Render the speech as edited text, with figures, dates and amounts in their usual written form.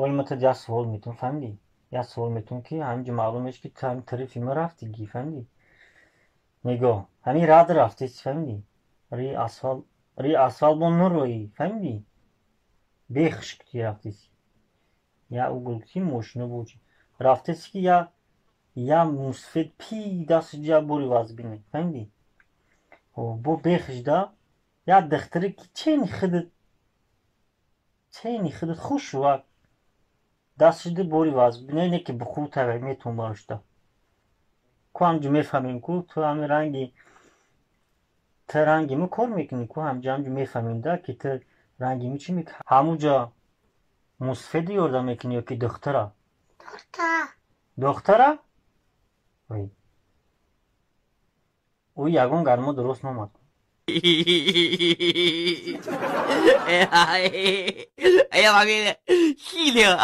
Оли ма тад як суол метавон, фаҳмидӣ? Як суол метавон, ки ҳаминҷо маълум мешавад, ки ту ҳамин тарафи ма рафтигӣ, фаҳмидӣ? Нигоҳ, ҳамин рад рафтеси, фаҳмидӣ? Рӯи асфалт, рӯи асфалт бо нуроӣ, фаҳмидӣ? Бехушкти рафтеси. Я угол ки мошино бочи. Рафтеси, ки я мусфед пи дастш я бори вазбине, фаҳмидӣ? Бо бехушда як духтаре, ки чени худат хушрӯак дастшида бори вазбине, не ки бухӯ тавай метавон барошта ку. Ҳамҷо мефаҳмем, ку ту ҳами ранги, ту ранги мо кор мекунӣ, ку ҳамҷо мефаҳмем да, ки ту ранги мо чӣ мекунӣ. Ҳамуҷо мусфеду ёрдам мекунӣ ё ки духтара? Духтара. Духтара? Ӯ ягон гармо дуруст номад. 哎呀，哎呀，妈咪，气的！